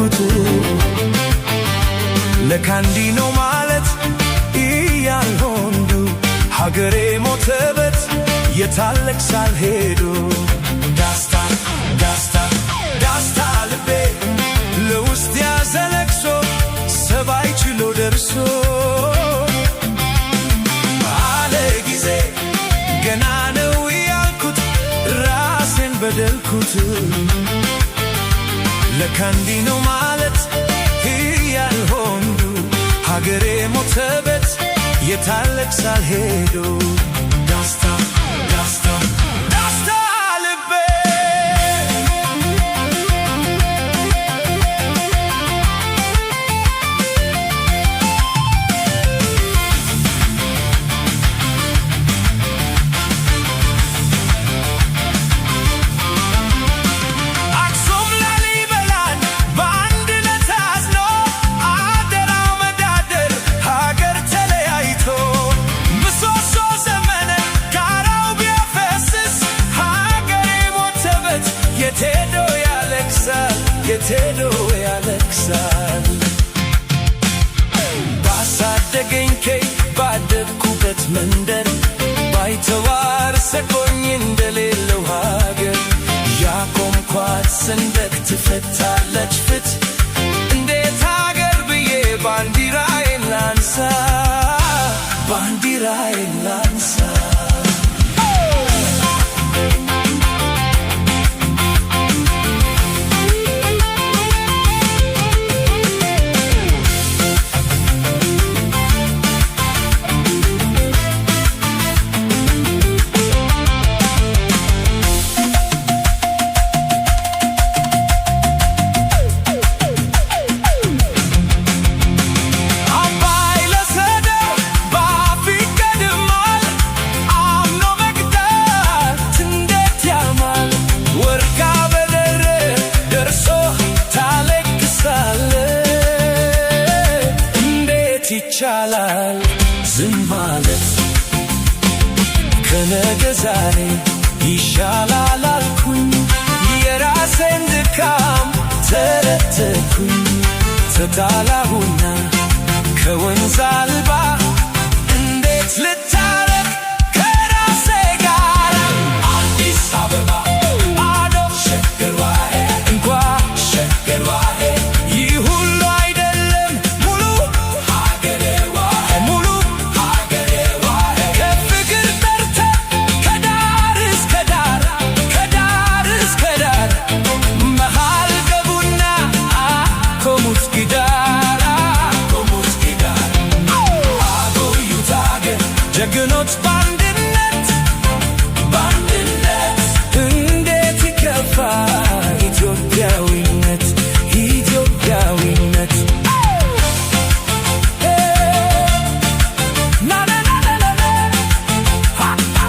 በደልኩት። ለካ እንዲህ ነው ማለት እያልሆንዱ ሀገሬ ሞተበት የታለቅሳል ሄዱ። ዳስታ ዳስታ ዳስታ ልቤ ለውስጥ ያዘለቅሶ ሰባይ ችሎ ደርሶ አለ ጊዜ ገና ነው ያልኩት ራሴን በደልኩት። ለካ እንዲህ ነው ማለት እያልሆንዱ ሀገሬ ሞተበት የታለቅሳል ሄዶ። ዳስታ ዳስታ ዳስታ ልቤ። አክሱም ላሊበላን በአንድነት አዝኖ አደራው መዳደር ሀገር ተለያይቶ ምሰሶ ዘመነ ጋራው ቢያፈስስ ሀገሬ ሞተበት የት ሄዶ ያለቅሳል፣ የት ሄዶ ያለቅሳል። ባሳደገኝ ከይ ባደግኩበት መንደር ባይተዋር ሰቆኝ እንደሌለው ሀገር ያቆምኳት ሰንደቅ ትፈታለች ፍት እንዴት ሀገር ብዬ ባንዲራዬን ላንሳ፣ ባንዲራዬን ላንሳ። አባይ ለሰደው በአፍ ይቀድማል አምኖ መግዳት እንዴት ያማል። ወርካ በደረ ደርሶ ታለቅሳለ እንዴት ይቻላል ዝም ማለት? ከነገ ዛሬ ይሻላል አልኩኝ የራሴን ድካም ተረተኩኝ። ተጣላሁና ከወንዝ አልባ እንዴት ልታረቅ ከራሴ ጋር? አዲስ አበባ አዶ ሸገር ዋሄ እንኳ ሸገር ዋሄ ይህ ሁሉ አይደለም ሙሉ ሀገሬ ዋሄ ሙሉ ሀገሬ ዋሄ ከፍቅር ጠርተ ከዳር እስከ ዳር፣ ከዳር እስከ ዳር መሃል ገቡና ቆሙት ጊዳር፣ ቆሙት ጊዳር አቆዩት አገር ጀግኖች በአንድነት፣ በአንድነት። እንዴት ይከፋ ኢትዮጵያዊነት፣ ኢትዮጵያዊነት። ና ና ና ና ና ሃ ሃ።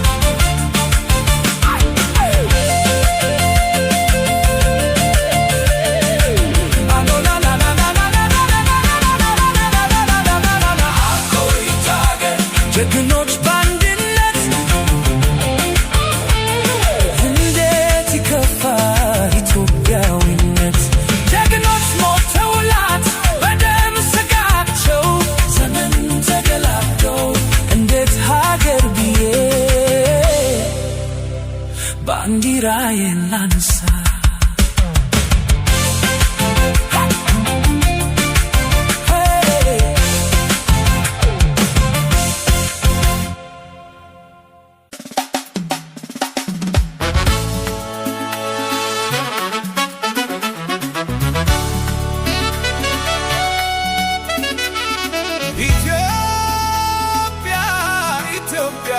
ጀግኖች በአንድነት። እንዴት ይከፋ ኢትዮጵያዊነት። ጀግኖች ሞተውላት በደም ስጋቸው ዘመን ተገላብጠው እንዴት ሀገር ብዬ ባንዲራዬን ላንሳ? Hey! ኢትዮጵያ፣ ኢትዮጵያ።